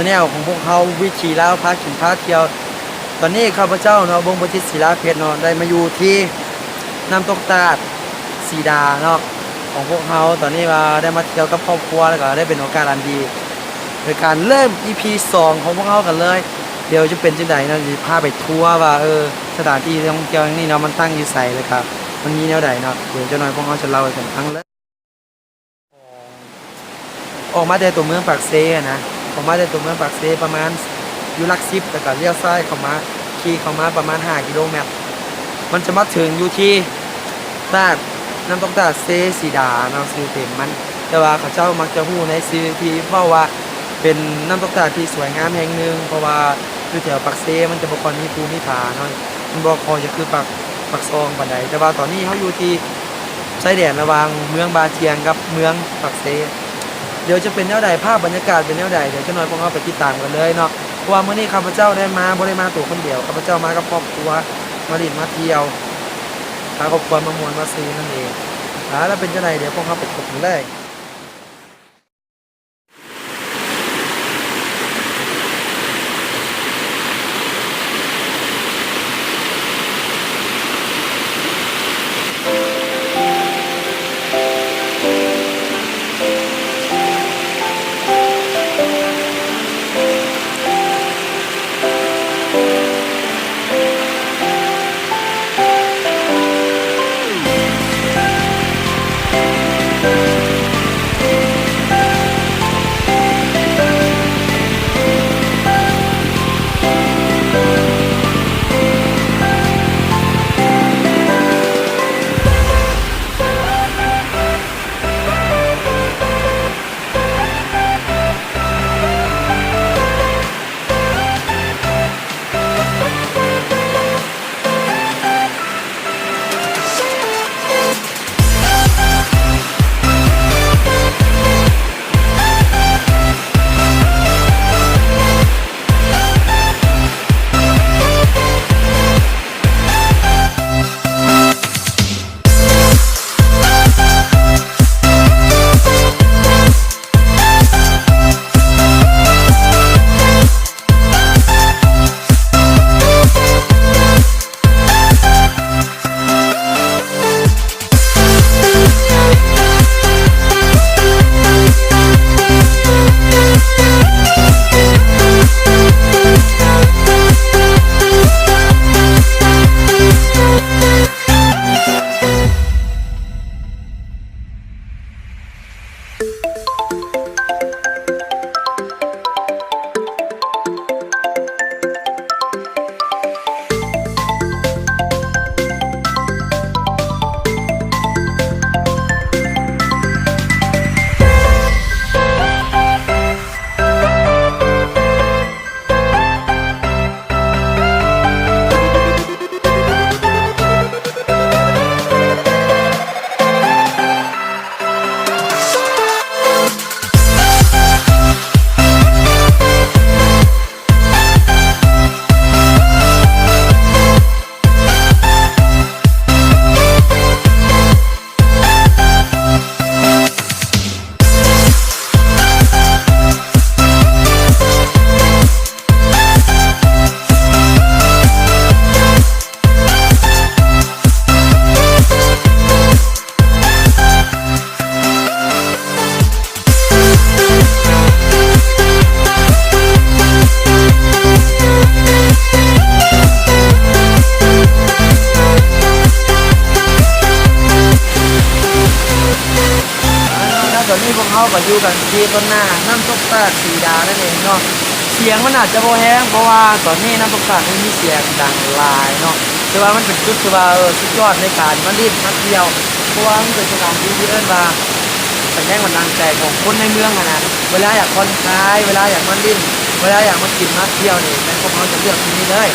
ແນວຂອງພວກເຮົາ ວິຖີລາວພາກິນພາທ່ຽວ. ຕອນນີ້ຂ້າພະເຈົ້າເນາະ ວົງປະສິດ ສີລາເພັດເນາະ ໄດ້ມາຢູ່ທີ່ນ້ຳຕົກຕາດສີດາເນາະ ຂອງພວກເຮົາ. ຕອນນີ້ວ່າໄດ້ມາທ່ຽວກັບຄອບຄົວ ແລ້ວກໍໄດ້ເປັນໂອກາດອັນດີ ໃນການເລີ່ມອີພີສອງຂອງພວກເຮົາກັນເລີຍ. ດຽວຈະເປັນຈັ່ງໃດເນາະ ຊິພາໄປທົວວ່າ ເອີ ສະຖານທີ່ທ່ອງທ່ຽວແຫ່ງນີ້ເນາະ ມັນຕັ້ງຢູ່ໃສ ແລ້ວກໍມັນມີແນວໃດເນາະ. ດຽວຈັກໜ່ອຍພວກເຮົາຈະເລົ່າໃຫ້ກັນຟັງເລີຍ. ອອກມາແຕ່ຕົວເມືອງປາກເຊຫັ້ນນະ ອອກມາແຕ່ຕົວເມືອງປາກເຊປະມານຢູ່ຫຼັກສິບ ແລ້ວກໍລ້ຽວຊ້າຍເຂົ້າມາ ຂີ່ເຂົ້າມາປະມານຫ້າກິໂລແມັດ ມັນຈະມາເຖິງຢູ່ທີ່ຕາດ ນ້ຳຕົກຕາດເຊສີດາເນາະ ຊື່ເຕັມມັນ. ແຕ່ວ່າເຂົາເຈົ້າມັກຈະຮູ້ໃນຊື່ທີ່ເວົ້າວ່າເປັນນ້ຳຕົກຕາດທີ່ສວຍງາມແຫ່ງໜຶ່ງ ເພາະວ່າຢູ່ແຖວປາກເຊມັນຈະບໍ່ຄ່ອຍມີພູມີຜາເນາະ ມັນບໍ່ຄ່ອຍຈະຄືປາກ ປາກຊ່ອງປານໃດ. ແຕ່ວ່າຕອນນີ້ເຮົາຢູ່ທີ່ ຊາຍແດນລະຫວ່າງເມືອງບາຈຽງກັບເມືອງປາກເຊ. ດຽວຈະເປັນແນວໃດ ພາບບັນຍາກາດເປັນແນວໃດ ດຽວຈັກໜ່ອຍພວກເຮົາໄປຕິດຕາມກັນເລີຍເນາະ. ເພາະວ່າມື້ນີ້ຂ້າພະເຈົ້າໄດ້ມາ ບໍ່ໄດ້ມາໂຕຄົນດຽວ ຂ້າພະເຈົ້າມາກັບຄອບຄົວ ມາຫຼິ້ນມາທ່ຽວ ພາຄອບຄົວມາມ່ວນມາຊື່ນັ້ນເອງ. ອາ ແລ້ວເປັນຈັ່ງໃດ ດຽວພວກເຮົາໄປພົບກັນເລີຍ. ແລ້ວຕອນນີ້ພວກເຮົາກໍຢູ່ກັນທີ່ຕົ້ນໜ້ານ້ຳຕົກຕາດສີດານັ້ນເອງເນາະ. ສຽງມັນອາດຈະບໍ່ແຮງ ເພາະວ່າຕອນນີ້ນ້ຳຕົກຕາດມັນມີສຽງດັງຫຼາຍເນາະ, ແຕ່ວ່າມັນເປັນຈຸດທີ່ວ່າ ເອີ ສຸດຍອດໃນການມາຫຼິ້ນມາທ່ຽວ ເພາະວ່າມັນເປັນສະຖານທີ່ທີ່ເອີ້ນວ່າ ເປັນແຮງບັນດານໃຈຂອງຄົນໃນເມືອງຫັ້ນນະ, ເວລາຢາກຜ່ອນຄາຍ ເວລາຢາກມາຫຼິ້ນ ເວລາຢາກມາກິນມາທ່ຽວນີ້ ແມ່ນພວກເຮົາຈະເລືອກທີ່ນີ້ເລີຍ.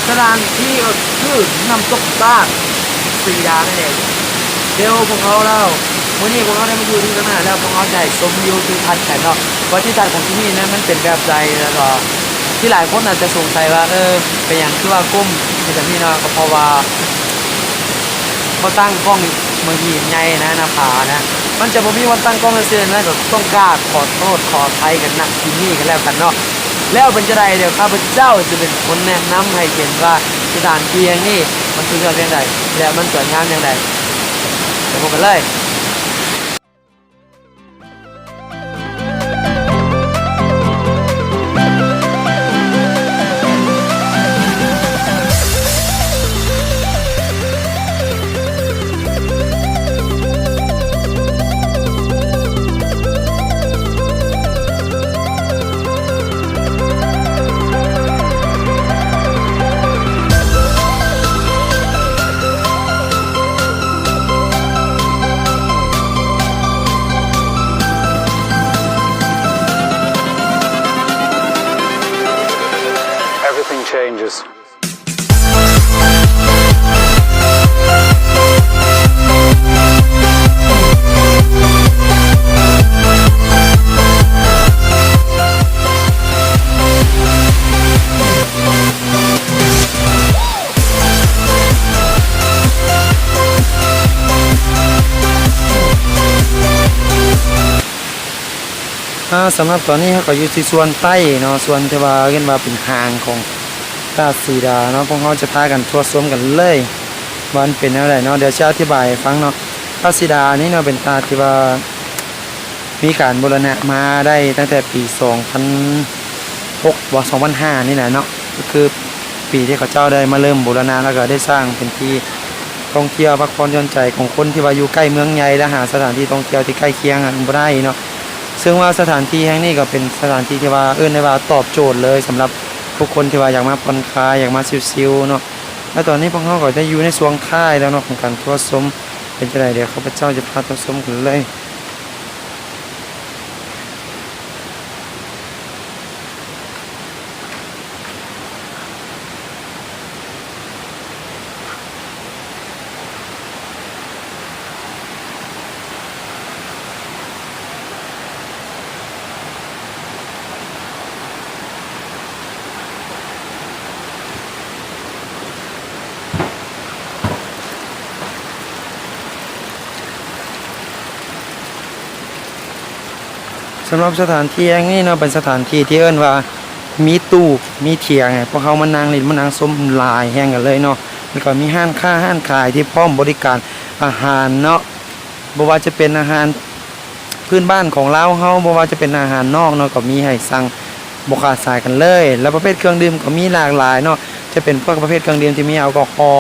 ສະຖານທີ່ກໍຄືນ້ຳຕົກຕາດສີດານັ້ນເອງ. ດຽວພວກເຮົາລາວ ມື້ນີ້ພວກເຮົາໄດ້ມາຢູ່ທີ່ຂ້າງໜ້າແລ້ວ ພວກເຮົາຈະໃຫ້ຊົມວິວທິວທັດກັນເນາະ ວ່າທິວທັດຂອງທີ່ນີ້ນັ້ນມັນເປັນແບບໃດ. ແລ້ວກໍທີ່ຫຼາຍຄົນອາດຈະສົງໄສວ່າ ເອີ ເປັນຫຍັງຄືວ່າກົ້ມເປັນແບບນີ້ເນາະ, ກໍເພາະວ່າ ບໍ່ຕັ້ງກ້ອງ ເມືອງຫີນໃຫຍ່ນະ ໜ້າຜານະ ມັນຈະບໍ່ມີບ່ອນຕັ້ງກ້ອງຊື່ໆນະ, ກໍຕ້ອງກາບຂໍໂທດຂໍອະໄພກັນນະທີ່ນີ້ກັນແລ້ວກັນເນາະ. ແລ້ວເປັນຈັ່ງໃດ ດຽວຂ້າພະເຈົ້າຈະເປັນຄົນແນະນຳໃຫ້ເຫັນວ່າສະຖານທີ່ແຫ່ງນີ້ມັນສຸດຍອດຢ່າງໃດ ແລະ ມັນສວຍງາມຢ່າງໃດ. ໄປພົບກັນເລີຍ. Everything changes. ອ່າ ສຳລັບຕອນນີ້ເຮົາກໍຢູ່ທີ່ສ່ວນໃຕ້ເນາະ ສ່ວນທີ່ວ່າເອີ້ນວ່າເປັນຫາງຂອງຕາດສີດາເນາະ. ພວກເຮົາຈະພາກັນທົວຊົມກັນເລີຍວ່າມັນເປັນແນວໃດເນາະ. ດຽວຊິອະທິບາຍໃຫ້ຟັງເນາະ. ຕາດສີດານີ້ເນາະ ເປັນຕາດທີ່ວ່າມີການບູລະນະມາໄດ້ຕັ້ງແຕ່ປີສອງພັນຫົກ ບໍ່ ສອງພັນຫ້ານີ້ແຫຼະເນາະ ກໍຄື ປີທີ່ເຂົາເຈົ້າໄດ້ມາເລີ່ມບູລະນະ ແລ້ວກໍໄດ້ສ້າງເປັນທີ່ທ່ອງທ່ຽວພັກຜ່ອນຢ່ອນໃຈຂອງຄົນທີ່ວ່າຢູ່ໃກ້ເມືອງໃຫຍ່ ແລະ ຫາສະຖານທີ່ທ່ອງທ່ຽວທີ່ໃກ້ຄຽງຫັ້ນບໍ່ໄດ້ເນາະ. ເຊິ່ງວ່າສະຖານທີ່ແຫ່ງນີ້ກໍເປັນສະຖານທີ່ທີ່ວ່າເອີ້ນໄດ້ວ່າຕອບໂຈດເລີຍ ສຳລັບຜູ້ຄົນທີ່ວ່າຢາກມາຜ່ອນຄາຍ ຢາກມາຊິວໆເນາະ. ແລະ ຕອນນີ້ພວກເຮົາກໍໄດ້ຢູ່ໃນຊ່ວງທ້າຍແລ້ວເນາະ ຂອງການທົວຊົມ. ເປັນຈັ່ງໃດ ດຽວຂ້າພະເຈົ້າຈະພາທົວຊົມກັນເລີຍ. ສຳລັບສະຖານທີ່ແຫ່ງນີ້ເນາະ ເປັນສະຖານທີ່ທີ່ເອີ້ນວ່າມີຕູບ ມີຖຽງໃຫ້ພວກເຮົາມານັ່ງຫຼິ້ນ ມານັ່ງຊົມຫຼາຍແຫ່ງກັນເລີຍເນາະ. ແລ້ວກໍມີຮ້ານຄ້າຮ້ານຂາຍທີ່ພ້ອມບໍລິການອາຫານເນາະ ບໍ່ວ່າຈະເປັນອາຫານພື້ນບ້ານຂອງລາວເຮົາ ບໍ່ວ່າຈະເປັນອາຫານນອກເນາະ ກໍມີໃຫ້ສັ່ງບໍ່ຂາດສາຍກັນເລີຍ. ແລ້ວປະເພດເຄື່ອງດື່ມກໍມີຫຼາກຫຼາຍເນາະ ຈະເປັນພວກປະເພດເຄື່ອງດື່ມທີ່ມີແອລກໍຮໍ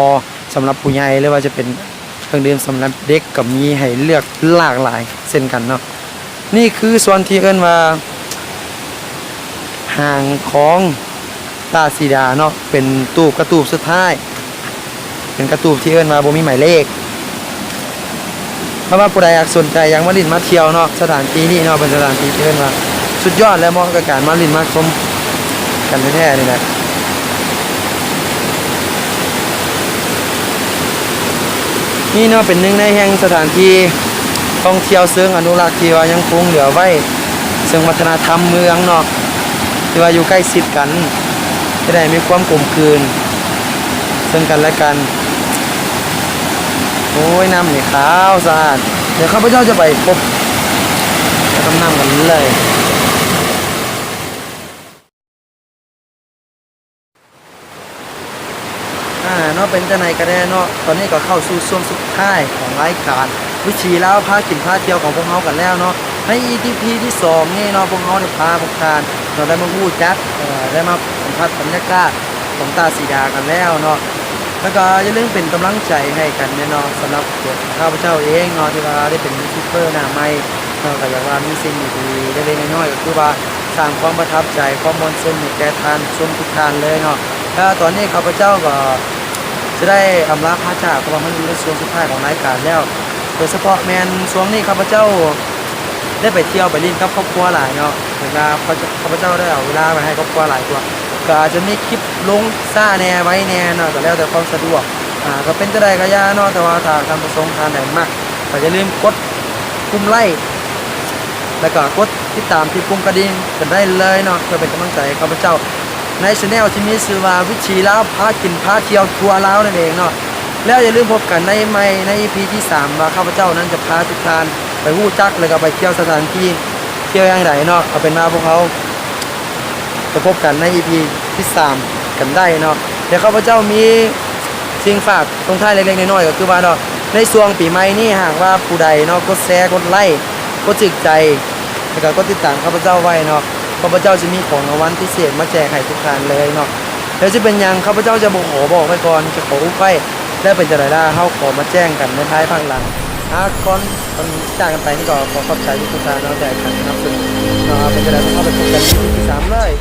ສຳລັບຜູ້ໃຫຍ່ ຫຼືວ່າຈະເປັນ ເຄື່ອງດື່ມສຳລັບເດັກກໍມີໃຫ້ເລືອກຫຼາກຫຼາຍເຊັ່ນກັນເນາະ. ນີ້ຄືສ່ວນທີ່ເອີ້ນວ່າຫາງຂອງຕາດສີດາເນາະ ເປັນຕູບ ກະຕູບສຸດທ້າຍ ເປັນກະຕູບທີ່ເອີ້ນວ່າບໍ່ມີໝາຍເລກ. ຖ້າວ່າຜູ້ໃດຢາກສົນໃຈ ຢາກມາຫຼິ້ນມາທ່ຽວເນາະ ສະຖານທີ່ນີ້ເນາະ ເປັນສະຖານທີ່ທີ່ເອີ້ນວ່າສຸດຍອດ ແລະ ເໝາະກັບການມາຫຼິ້ນມາຊົມ ກັນແທ້ໆນີ້ແຫຼະ. ນີ້ເນາະ ເປັນໜຶ່ງໃນແຫ່ງສະຖານທີ່ທ່ອງທ່ຽວເຊີງອະນຸລັກທີ່ວ່າຍັງຄົງເຫຼືອໄວ້ ເຊິ່ງວັດທະນະທຳເມືອງເນາະ ທີ່ວ່າຢູ່ໃກ້ຊິດກັນ ຈະໄດ້ມີຄວາມກົມກືນເຊິ່ງກັນແລະກັນ. ໂອ້ຍ ນ້ຳນີ້ຂາວສະອາດ. ດຽວຂ້າພະເຈົ້າຈະໄປພົບກັບນ້ຳກັນເລີຍ. ອາ ເນາະ ເປັນຈັ່ງໃດກໍແດ່ເນາະ ຕອນນີ້ກໍເຂົ້າສູ່ຊ່ວງສຸດທ້າຍຂອງລາຍການວິຖີລາວພາກິນພາທ່ຽວຂອງພວກເຮົາກັນແລ້ວເນາະ. ໃນອີພີທີສອງນີ້ເນາະ ພວກເຮົາໄດ້ພາພວກທ່ານເນາະ ໄດ້ມາຮູ້ຈັກ ເອີ ໄດ້ມາສຳຜັດບັນຍາກາດຂອງຕາດສີດາກັນແລ້ວເນາະ. ແລ້ວກໍຢ່າລືມເປັນກຳລັງໃຈໃຫ້ກັນແດ່ເນາະ ສຳລັບຕົວຂ້າພະເຈົ້າເອງເນາະ ທີ່ວ່າໄດ້ເປັນຢູທູບເບີໜ້າໃໝ່ເນາະ ກໍຢາກວ່າມີສິ່ງດີໆເລັກໆນ້ອຍໆ ກໍຄືວ່າ ສ້າງຄວາມປະທັບໃຈ ຄວາມມ່ວນຊື່ນໃຫ້ແກ່ທ່ານຜູ້ຊົມທຸກທ່ານເລີຍເນາະ. ແລ້ວຕອນນີ້ຂ້າພະເຈົ້າກໍຈະໄດ້ອຳລາພາຈາກ ເພາະວ່າມັນຢູ່ໃນຊ່ວງສຸດທ້າຍຂອງລາຍການແລ້ວ. ໂດຍສະເພາະແມ່ນຊ່ວງນີ້ຂ້າພະເຈົ້າໄດ້ໄປທ່ຽວໄປຫຼິ້ນກັບຄອບຄົວຫຼາຍເນາະ ເວລາ ຂ້າພະເຈົ້າໄດ້ເອົາເວລາໄວ້ໃຫ້ຄອບຄົວຫຼາຍກວ່າ ກໍອາດຈະມີຄລິບລົງຊ້າແດ່ໄວແດ່ເນາະ ກໍແລ້ວແຕ່ຄວາມສະດວກ. ອາ ກໍເປັນຈັ່ງໃດກໍຢ່າເນາະ ແຕ່ວ່າຖ້າທ່ານຜູ້ຊົມທ່ານໃດມັກ ກໍຢ່າລືມກົດປຸ່ມໄລ້ ແລ້ວກໍກົດຕິດຕາມທີ່ປຸ່ມກະດິ່ງກັນໄດ້ເລີຍເນາະ ເພື່ອເປັນກຳລັງໃຈໃຫ້ຂ້າພະເຈົ້າ ໃນແຊນແນວທີ່ມີຊື່ວ່າ ວິຖີລາວພາກິນພາທ່ຽວທົ່ວລາວນັ້ນເອງເນາະ. ແລ້ວຢ່າລືມພົບກັນໃນໃໝ່ໃນອີພີທີສາມ ວ່າຂ້າພະເຈົ້ານັ້ນຈະພາທຸກທ່ານໄປຮູ້ຈັກ ແລ້ວກໍໄປທ່ຽວສະຖານທີ່ທ່ຽວຢ່າງໃດເນາະ. ເອົາເປັນວ່າພວກເຮົາ ມາພົບກັນໃນອີພີທີສາມກັນໄດ້ເນາະ. ແລະຂ້າພະເຈົ້າມີສິ່ງຝາກລົງທ້າຍເລັກໆນ້ອຍໆ ກໍຄືວ່າເນາະ ໃນຊ່ວງປີໃໝ່ນີ້ ຫາກວ່າຜູ້ໃດເນາະ ກົດແຊ ກົດໄລ້ ກົດຖືກໃຈ ແລ້ວກໍກົດຕິດຕາມຂ້າພະເຈົ້າໄວ້ເນາະ ຂ້າພະເຈົ້າຈະມີຂອງລາງວັນພິເສດມາແຈກໃຫ້ທຸກທ່ານເລີຍເນາະ. ແລ້ວຈະເປັນຫຍັງ ຂ້າພະເຈົ້າຈະບໍ່ຂໍບອກໄວ້ກ່ອນ ຈະຂໍອຸບໄວ້. ແລ້ວເປັນຈັ່ງໃດລະ ເຮົາຂໍມາແຈ້ງກັນໃນພາຍພາກຫຼັງ. ອາ ກ່ອນ ກ່ອນຈາກກັນໄປນີ້ ກໍຂໍຂອບໃຈທຸກໆທ່ານເນາະ ທີ່ໃຫ້ການສະໜັບສະໜູນເນາະ. ເປັນຈັ່ງໃດ ເຮົາໄປພົບກັນໃນອີພີທີສາມເລີຍ.